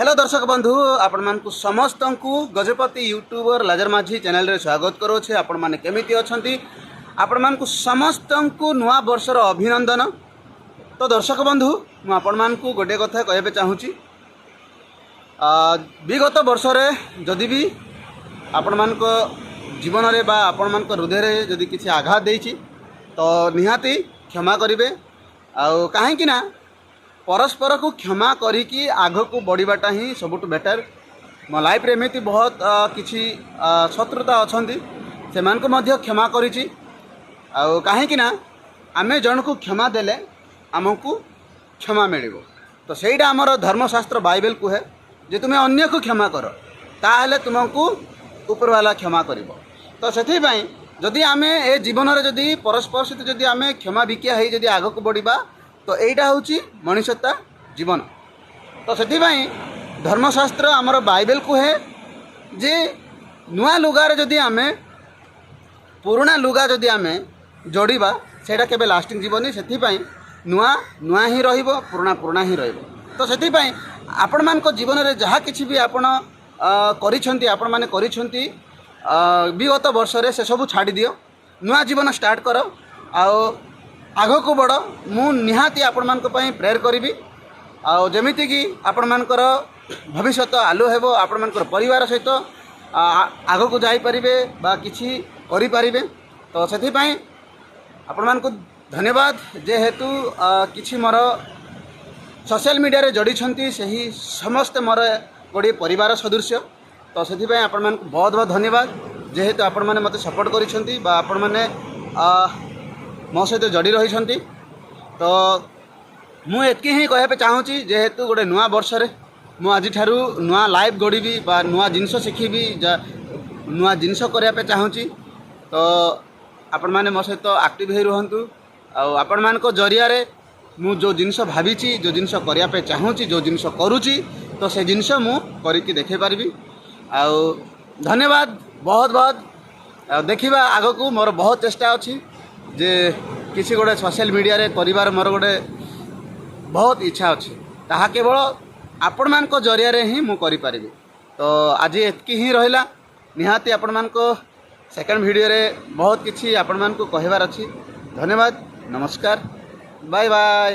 Hello ଦର୍ଶକ ବନ୍ଧୁ, ଆପଣମାନଙ୍କୁ ସମସ୍ତଙ୍କୁ ଗଜପତି ୟୁଟ୍ୟୁବର ଲାଜର ମାଝୀ ଚ୍ୟାନେଲରେ ସ୍ୱାଗତ କରୁଅଛି। ଆପଣମାନେ କେମିତି ଅଛନ୍ତି? ଆପଣମାନଙ୍କୁ ସମସ୍ତଙ୍କୁ ନୂଆ ବର୍ଷର ଅଭିନନ୍ଦନ। ତ ଦର୍ଶକ ବନ୍ଧୁ, ମୁଁ ଆପଣମାନଙ୍କୁ ଗୋଟିଏ କଥା କହିବା ପାଇଁ ଚାହୁଁଛି। ବିଗତ ବର୍ଷରେ ଯଦି ବି ଆପଣମାନଙ୍କ ଜୀବନରେ ବା ଆପଣମାନଙ୍କ ହୃଦୟରେ ଯଦି କିଛି ଆଘାତ ଦେଇଛି, ତ ନିହାତି କ୍ଷମା କରିବେ। ଆଉ କାହିଁକି ନା ପରସ୍ପରକୁ କ୍ଷମା କରିକି ଆଗକୁ ବଢ଼ିବାଟା ହିଁ ସବୁଠୁ ବେଟର୍। ମୋ ଲାଇଫ୍ରେ ଏମିତି ବହୁତ କିଛି ଶତ୍ରୁତା ଅଛନ୍ତି, ସେମାନଙ୍କୁ ମଧ୍ୟ କ୍ଷମା କରିଛି। ଆଉ କାହିଁକି ନା ଆମେ ଜଣକୁ କ୍ଷମା ଦେଲେ ଆମକୁ କ୍ଷମା ମିଳିବ। ତ ସେଇଟା ଆମର ଧର୍ମଶାସ୍ତ୍ର ବାଇବେଲ କୁହେ ଯେ ତୁମେ ଅନ୍ୟକୁ କ୍ଷମା କର, ତାହେଲେ ତୁମକୁ ଉପରବାଲା କ୍ଷମା କରିବ। ତ ସେଥିପାଇଁ ଯଦି ଆମେ ଏ ଜୀବନରେ ଯଦି ପରସ୍ପର ସହିତ ଯଦି ଆମେ କ୍ଷମା ଭିକ୍ଷା ହେଇ ଯଦି ଆଗକୁ ବଢ଼ିବା, ତ ଏଇଟା ହେଉଛି ମଣିଷତା ଜୀବନ। ତ ସେଥିପାଇଁ ଧର୍ମଶାସ୍ତ୍ର ଆମର ବାଇବେଲ କୁହେ ଯେ ନୂଆ ଲୁଗାରେ ଯଦି ଆମେ ପୁରୁଣା ଲୁଗା ଯଦି ଆମେ ଯୋଡ଼ିବା, ସେଇଟା କେବେ ଲାଷ୍ଟିଂ ଯିବନି। ସେଥିପାଇଁ ନୂଆ ନୂଆ ହିଁ ରହିବ, ପୁରୁଣା ପୁରୁଣା ହିଁ ରହିବ। ତ ସେଥିପାଇଁ ଆପଣମାନଙ୍କ ଜୀବନରେ ଯାହା କିଛି ବି ଆପଣ କରିଛନ୍ତି, ଆପଣମାନେ କରିଛନ୍ତି ବିଗତ ବର୍ଷରେ, ସେସବୁ ଛାଡ଼ିଦିଅ, ନୂଆ ଜୀବନ ଷ୍ଟାର୍ଟ କର ଆଉ ଆଗକୁ ବଢ଼। ମୁଁ ନିହାତି ଆପଣମାନଙ୍କ ପାଇଁ ପ୍ରେୟର୍ କରିବି ଆଉ ଯେମିତିକି ଆପଣମାନଙ୍କର ଭବିଷ୍ୟତ ଆଲୁଅ ହେବ, ଆପଣମାନଙ୍କର ପରିବାର ସହିତ ଆଗକୁ ଯାଇପାରିବେ ବା କିଛି କରିପାରିବେ। ତ ସେଥିପାଇଁ ଆପଣମାନଙ୍କୁ ଧନ୍ୟବାଦ, ଯେହେତୁ କିଛି ମୋର ସୋସିଆଲ ମିଡ଼ିଆରେ ଯୋଡ଼ିଛନ୍ତି, ସେହି ସମସ୍ତେ ମୋର ଗୋଟିଏ ପରିବାର ସଦୃଶ୍ୟ। ତ ସେଥିପାଇଁ ଆପଣମାନଙ୍କୁ ବହୁତ ବହୁତ ଧନ୍ୟବାଦ, ଯେହେତୁ ଆପଣମାନେ ମୋତେ ସପୋର୍ଟ କରିଛନ୍ତି ବା ଆପଣମାନେ ମୋ ସହିତ ଯୋଡ଼ି ରହିଛନ୍ତି। ତ ମୁଁ ଏତିକି ହିଁ କହିବା ପାଇଁ ଚାହୁଁଛି, ଯେହେତୁ ଗୋଟେ ନୂଆ ବର୍ଷରେ ମୁଁ ଆଜିଠାରୁ ନୂଆ ଲାଇଫ୍ ଗଢ଼ିବି ବା ନୂଆ ଜିନିଷ ଶିଖିବି, ନୂଆ ଜିନିଷ କରିବା ପାଇଁ ଚାହୁଁଛି। ତ ଆପଣମାନେ ମୋ ସହିତ ଆକ୍ଟିଭ୍ ହେଇ ରୁହନ୍ତୁ ଆଉ ଆପଣମାନଙ୍କ ଜରିଆରେ ମୁଁ ଯେଉଁ ଜିନିଷ ଭାବିଛି, ଯେଉଁ ଜିନିଷ କରିବା ପାଇଁ ଚାହୁଁଛି, ଯେଉଁ ଜିନିଷ କରୁଛି, ତ ସେ ଜିନିଷ ମୁଁ କରିକି ଦେଖାଇ ପାରିବି। ଆଉ ଧନ୍ୟବାଦ ବହୁତ ବହୁତ। ଆଉ ଦେଖିବା ଆଗକୁ, ମୋର ବହୁତ ଚେଷ୍ଟା ଅଛି ଯେ କିଛି ଗୋଟେ ସୋସିଆଲ ମିଡ଼ିଆରେ କରିବାର ମୋର ଗୋଟେ ବହୁତ ଇଚ୍ଛା ଅଛି। ତାହା କେବଳ ଆପଣମାନଙ୍କ ଜରିଆରେ ହିଁ ମୁଁ କରିପାରିବି। ତ ଆଜି ଏତିକି ହିଁ ରହିଲା। ନିହାତି ଆପଣମାନଙ୍କ ସେକେଣ୍ଡ ଭିଡ଼ିଓରେ ବହୁତ କିଛି ଆପଣମାନଙ୍କୁ କହିବାର ଅଛି। ଧନ୍ୟବାଦ, ନମସ୍କାର, ବାଏ ବାଏ।